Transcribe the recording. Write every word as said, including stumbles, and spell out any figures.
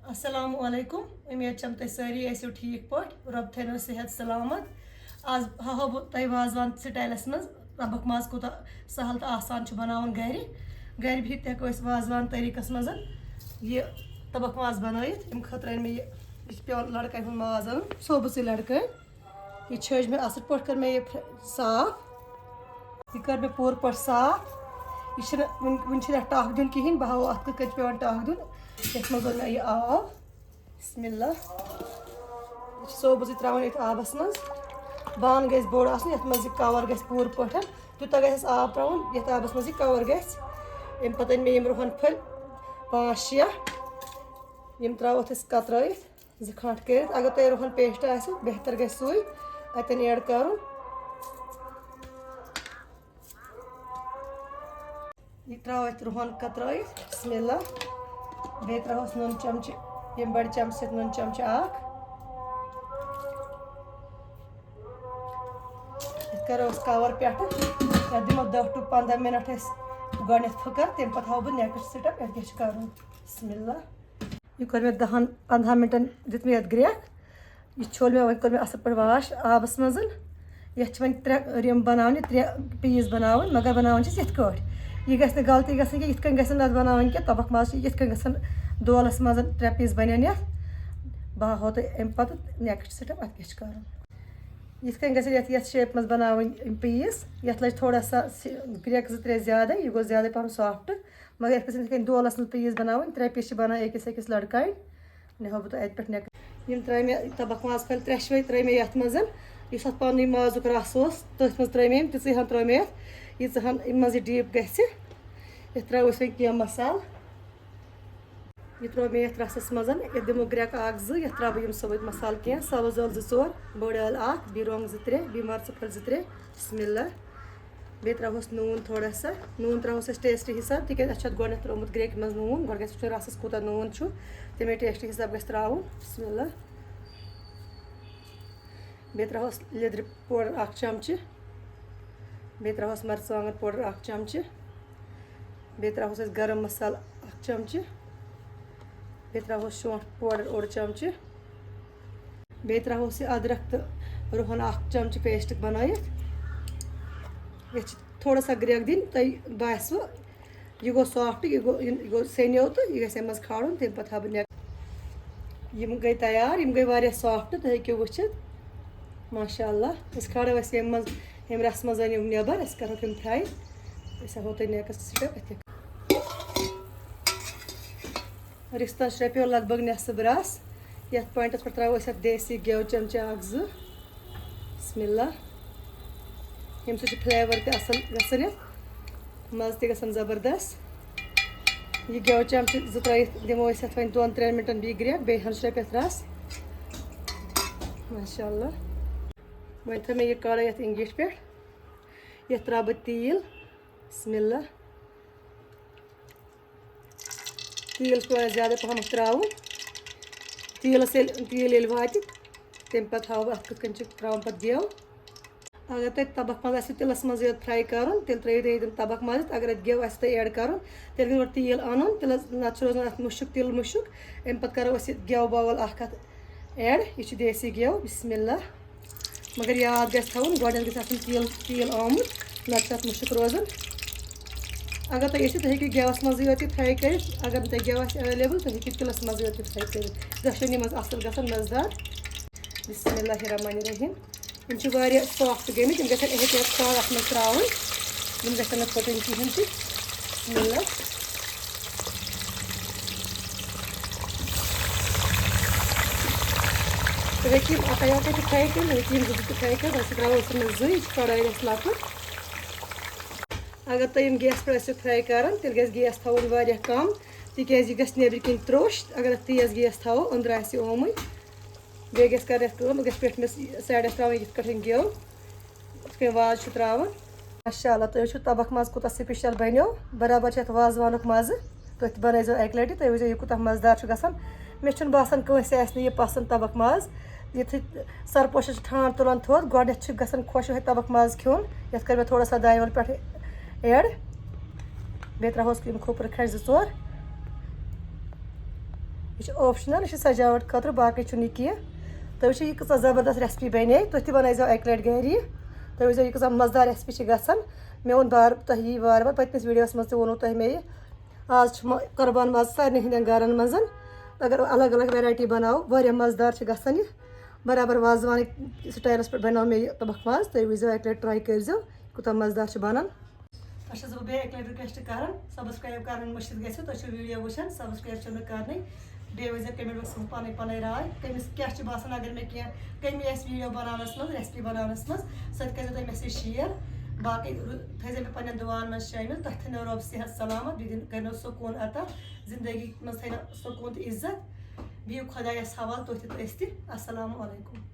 السلام علیکم، امید چھم تُہۍ سٲری ٲسِو ٹھیٖک پٲٹھۍ، رۄب تھٲینو صحت سلامت۔ آز ہاوہو بہٕ تۄہہِ وازوان سٹایلس منٛز تبکھ ماز کوٗتاہ سہل تہٕ آسان چھُ بناوُن گرِ۔ گرِ بِہِتھ تہِ ہٮ۪کو أسۍ وازوان طریٖقس منٛز یہِ تبکھ ماز بنٲیِتھ۔ امہِ خٲطرٕ أنۍ مےٚ یہِ، یہِ چھُ پٮ۪وان لڑکٲے ہُنٛد ماز اَنُن، صوبہٕ سٕے لڑکٲے۔ یہِ چھٲج مےٚ اَصٕل پٲٹھۍ، کٔر مےٚ یہِ فر-، صاف۔ یہِ کٔر مےٚ پوٗرٕ پٲٹھۍ صاف۔ یہِ چھُنہٕ وٕنہِ، وٕنہِ چھُنہٕ اَتھ ٹَکھ دیُن کِہیٖنۍ۔ بہٕ ہاوو اَتھ کِتھ کٔنۍ چھُ پٮ۪وان ٹَکھ دیُن۔ یَتھ منٛز اوٚن مےٚ یہِ آب۔ بسم اللہ۔ یہِ چھِ صوبہٕ سۭتۍ ترٛاوان یَتھ آبَس منٛز۔ بانہٕ گژھِ بوٚڑ آسُن، یَتھ منٛز یہِ کَوَر گژھِ پوٗرٕ پٲٹھۍ۔ تیوٗتاہ گژھٮ۪س آب ترٛاوُن، یَتھ آبَس منٛز یہِ کَوَر گژھِ۔ اَمہِ پَتہٕ أنۍ مےٚ یِم رُہَن پھٔلۍ پانٛژھ شےٚ۔ یِم ترٛاوو أسۍ کترٲیِتھ، زٕ کھنٛڈ کٔرِتھ۔ اگر تۄہہِ رُہن پیسٹ آسہِ، بہتر گژھِ سُے۔ اتٮ۪ن ایڈ کرُن۔ یہِ ترٛاوو أسۍ رُہن کترٲیِتھ۔ بسم اللہ۔ بیٚیہِ ترٛاوہوس نُن چمچہٕ، ییٚمہِ بڑِ چمچہٕ سۭتۍ نُن چمچہٕ اکھ۔ یتھ کرو أسۍ کور پٮ۪ٹھٕ۔ یتھ دِمو دَہ to پنٛداہ منٹ أسۍ گۄڈٕنٮ۪تھ پھٕکر، تمہِ پتہٕ ہاوو بہٕ نیکسٹ سٹیپ، اَتھ کیٛاہ چھِ کرُن۔ بسم اللہ۔ یہِ کوٚر مےٚ دَہَن پنٛداہَن مِنٹَن، دیُت مےٚ یَتھ گرٛٮ۪کھ۔ یہِ چھوٚل مےٚ، وۄنۍ کوٚر مےٚ اَصٕل پٲٹھۍ واش آبَس منٛز۔ یَتھ چھِ وۄنۍ ترٛےٚ رِم بَناونہِ، ترٛےٚ پیٖس بَناوٕنۍ، مگر بَناوان چھِ أسۍ یِتھ کٲٹھۍ۔ یہِ گژھِ نہٕ غلطی گژھٕنۍ کینٛہہ، یِتھ کٔنۍ گژھِ نہٕ اَتھ بَناوٕنۍ کینٛہہ۔ تَبَکھ ماز چھِ یِتھ کٔنۍ گژھن دولَس منٛز ترٛےٚ پیٖس بَنن یَتھ۔ بہٕ ہاوہو تۄہہِ اَمہِ پَتہٕ نیکسٹ سٹیپ اَتھ کیٛاہ چھِ کَرُن۔ یِتھ کٔنۍ گژھن یَتھ، یَتھ شیپہِ منٛز بَناوٕنۍ یِم پیٖس۔ یَتھ لٔج تھوڑا سا سِ-، گرٛٮ۪کھ زٕ ترٛےٚ زیادَے، یہِ گوٚو زیادَے پَہَم سافٹ۔ مگر یَتھ گژھن یِتھ کٔنۍ دولَس منٛز پیٖس بَناوٕنۍ، ترٛےٚ پیٖس چھِ بَنان أکِس أکِس لڑکاے۔ نِہو بہٕ تۄہہِ اَتہِ پٮ۪ٹھ نٮ۪ک-، یِم ترٛٲے مےٚ تَبَکھ ماز پھٔلۍ ترٛٮ۪شوَے ترٛٲے مےٚ یَتھ منٛز، یُس اَتھ پَنُن مازُک رَس اوس، تٔتھۍ منٛز ترٛٲے مےٚ یِم، تِژٕے ہَن ترٛٲے مےٚ یَتھ، ییٖژاہ ہَن اَمہِ منٛز یہِ ڈیٖپ گژھِ۔ یَتھ ترٛاوو أسۍ وۄنۍ کینٛہہ مصالہٕ۔ یہِ ترٛوو مےٚ یَتھ رَسَس منٛز، یَتھ دِمو گرٛٮ۪کہٕ اَکھ زٕ، یَتھ ترٛاوٕ بہٕ یِم سٲبِتۍ مصالہٕ کینٛہہ، سَبٕز ٲلہٕ زٕ ژور، بٔڑ ٲلہٕ اَکھ، بیٚیہِ رۄنٛگ زٕ ترٛےٚ، بیٚیہِ مَرژٕ پھٔلۍ زٕ ترٛےٚ۔ بسم اللہ۔ بیٚیہِ ترٛاوہوس نوٗن تھوڑا سا، نوٗن ترٛاوہوس أسۍ ٹیسٹ حساب، تِکیٛازِ اَسہِ چھُ اَتھ گۄڈٕنٮ۪تھ ترٛوومُت گرٛٮ۪کہِ منٛز نوٗن، گۄڈٕ گژھِ وٕچھُن رَسَس کوٗتاہ نوٗن چھُ، تَمے ٹیسٹ حساب گژھِ ترٛاوُن۔ بسم اللہ۔ بیٚیہِ ترٛاوہوس لیٚدرِ پوڈر اَکھ چمچہٕ، بیٚیہِ ترٛاوہوس مرژٕوانٛگن پوڈر اَکھ چمچہٕ، بیٚیہِ ترٛاوہوس أسۍ گرم مسالہٕ اَکھ چمچہٕ، بیٚیہِ ترٛاوہوس شونٛٹھ پوڈر اوٚڑ چمچہٕ، بیٚیہِ ترٛاوہوس یہِ أدرکھ تہٕ رُہن اَکھ چمچہٕ پیسٹ بنٲیِتھ۔ یَتھ چھِ تھوڑا سا گرٛٮ۪کھ دِنۍ، تۄہہِ باسِوٕ یہِ گوٚو سافٹ، یہِ گوٚو، یہِ گوٚو سیٚنیو تہٕ یہِ گژھِ اَمہِ منٛز کھالُن، تَمہِ پَتہٕ ہاوٕ بہٕ نٮ۪ک-، یِم گٔے تیار، یِم گٔے واریاہ سافٹ، تُہۍ ہیٚکِو وٕچھِتھ۔ ماشاء اللہ، أسۍ کھالو اَسہِ ییٚمہِ منٛز، ییٚمہِ رَسہٕ منٛز یِم نٮ۪بَر، أسۍ کَرو تِم فرٛاے۔ أسۍ ہٮ۪مو تۄہہِ نیکسٹ سٹیپ أتھۍ۔ رِستَس چھُ پیوٚو لگ بگ نٮ۪صٕف رَس۔ یَتھ پوینٹَس پٮ۪ٹھ ترٛاوو أسۍ اَتھ دیسی گٮ۪و چمچہٕ اَکھ زٕ۔ بسم اللہ۔ ییٚمہِ سۭتۍ چھُ فلیور تہِ اَصٕل گژھان یَتھ، مَزٕ تہِ گژھان زبردست۔ یہِ گٮ۪و چمچہٕ زٕ ترٲیِتھ دِمو أسۍ اَتھ وۄنۍ دۄن ترٛٮ۪ن مِنٹَن بیٚیہِ گرٛٮ۪کھ، بیٚیہِ ہَن چھُ رۄپیَس رَس۔ ماشاء اللہ۔ وۄنۍ تھٲو مےٚ یہِ کڑٲے یَتھ اِنگیٖٹھۍ پٮ۪ٹھ۔ یَتھ ترٛاوٕ بہٕ تیٖل۔ بسم اللہ۔ تیٖل چھُ پٮ۪وان زیادٕ پَہمَتھ ترٛاوُن۔ تیٖلَس ییٚلہِ، تیٖل ییٚلہِ واتہِ، تَمہِ پَتہٕ تھاوو اَتھ کِتھ کٔنۍ چھِ ترٛاوُن پَتہٕ گٮ۪و۔ اگر تۄہہِ تَبَکھ ماز آسِوٕ تیٖلَس منٛز یوت فرٛاے کَرُن، تیٚلہِ ترٛٲیِو تُہۍ ییٚتٮ۪ن تَبَکھ ماز۔ اگر اَتھ گٮ۪و آسہِ تۄہہِ ایڈ کَرُن، تیٚلہِ گژھِ گۄڈٕ تیٖل اَنُن، تیٖلَس، نَتہٕ چھُ روزان اَتھ مُشُک، تیٖل مُشُک۔ اَمہِ پَتہٕ کَرو أسۍ یہِ گٮ۪و باوَل اَکھ اَتھ ایڈ۔ یہِ چھُ دیسی گٮ۪و۔ بسم اللہ۔ مگر یاد گژھِ تھاوُن، گۄڈٕنٮ۪تھ گژھِ آسُن تیٖل، تیٖل آمُت، نَتہٕ چھُ اَتھ مُشُک روزان۔ اگر تُہۍ یژھِو، تُہۍ ہیٚکِو گیوَس منٛزٕے یوت یہِ فرٛاے کٔرِتھ۔ اگر نہٕ تۄہہِ گیو آسہِ ایویلیبل، تُہۍ ہیٚکِو تیٖلَس منٛزٕے یوت یہِ فرٛاے کٔرِتھ۔ دۄشوٕنی منٛز اَصٕل گژھان مَزٕدار۔ بسم اللہ الرحمن الرحیم۔ یِم چھِ واریاہ سافٹ گٔمٕتۍ، یِم گژھن احتیاط سان اَتھ منٛز ترٛاوٕنۍ، یِم گژھن نہٕ پھٕٹٕنۍ کِہیٖنۍ تہِ۔ بسم اللہ۔ تُہۍ ہیٚکِو یِم اَکٲے اَکٲے تہِ فرٛاے کٔرِتھ، تُہۍ ہیٚکِو یِم زٕ زٕ تہِ فرٛاے کٔرِتھ، وۄنۍ چھِ ترٛاوان أسۍ یِمَن زٕ، یہِ چھِ کڑٲے اَسہِ لۄکٕٹ۔ اگر تُہۍ یِم گیس پٮ۪ٹھ ٲسِو فرٛاے کَران، تیٚلہِ گژھِ گیس تھاوُن واریاہ کَم، تِکیٛازِ یہِ گژھِ نیٚبرۍ کِنۍ ترٛوٚش۔ اگر اَتھ تیز گیس تھاوو، أنٛدرٕ آسہِ یہِ اومُے۔ بیٚیہِ گژھِ کَرٕنۍ اَتھ کٲم، یہِ گژھِ پٮ۪ٹھمِس سایڈَس ترٛاوٕنۍ یِتھ کٲٹھۍ گٮ۪و، یِتھ کٔنۍ واز چھُ ترٛاوان۔ ماشاء اللہ، تُہۍ وٕچھِو تَبَکھ ماز کوٗتاہ سٕپیشَل بَنیو۔ برابر چھُ یَتھ وازوانُک مَزٕ۔ تُہۍ تہِ بَنٲیزیو اَکہِ لَٹہِ، تُہۍ وٕچھزیو یہِ کوٗتاہ مَزٕدار چھُ گژھان۔ مےٚ چھُنہٕ باسان کٲنٛسہِ آسہِ نہٕ یہِ پَسنٛد تَبَکھ ماز۔ یُتھُے سَرپوشَس چھِ ٹھانٛڈ تُلان تھوٚد، گۄڈٕنٮ۪تھ چھِ گژھان خۄش یِہوٚے تَبَکھ ماز کھیوٚن۔ یَتھ کٔر مےٚ تھوڑا سا دانہِ وَل پٮ۪ٹھ ایڈ۔ بیٚیہِ ترٛاوہوس یِم کھوٗپرٕ کھَنٛڈۍ زٕ ژور۔ یہِ چھُ optional، یہِ چھُ سجاوٹ خٲطرٕ، باقٕے چھُنہٕ یہِ کینٛہہ۔ تُہۍ وٕچھِو، یہِ کۭژاہ زبردست recipe بنے، تُہۍ تہِ بنٲیزیو اَکہِ لٹہِ گرِ یہِ۔ تُہۍ وٕچھزیو، یہِ کۭژاہ مزٕدار recipe چھِ گژھان۔ مےٚ ووٚن بار، تۄہہِ یی وارٕ وارٕ، پٔتمِس videoس منٛز تہِ ووٚنوُ تۄہہِ مےٚ یہِ۔ آز چھُ مہ-، قۄربان ماز سارنٕے ہٕنٛدٮ۪ن گرن منٛز۔ اگر الگ الگ variety بناوو، واریاہ مزٕدار چھِ گژھان یہِ۔ برابر وازوانٕکۍ styleس پٮ۪ٹھ بناو مےٚ یہِ تبکھ ماز۔ تُہۍ وٕچھزیو، اَکہِ لٹہِ try کٔرزیو، یہِ کوٗتاہ مزٕدار چھُ بنان۔ تۄہہِ چھَس بہٕ بیٚیہِ اَکہِ لَٹہِ request کران، subscribe کرٕنۍ مٔشِتھ گژھِ۔ تۄہہِ چھو video وٕچھان، subscribe چھو نہٕ کرنٕے۔ بیٚیہِ ؤنۍزیو comment boxس منٛز پَنٕنۍ پَنٕنۍ راے، کٔمِس کیٛاہ چھِ باسان، اگر مےٚ کینٛہہ کٔمی آسہِ video بناونَس منٛز، recipe بناونَس منٛز، سۄ تہِ کٔرۍزیو تُہۍ مےٚ سۭتۍ share۔ باقٕے رو-، تھٲیزیو مےٚ پَنٕنٮ۪ن دُعاہَن منٛز شٲمِل۔ تۄہہِ تھٲینو رۄب صحت سلامت، بیٚیہِ دِن، کٔرنو سکوٗن عطا، زندگی منٛز تھٲینو سکوٗن تہٕ عزت۔ بِہِو خۄدایَس حوالہٕ، تُہۍ تہِ تہٕ أسۍ تہِ۔ السلام علیکم۔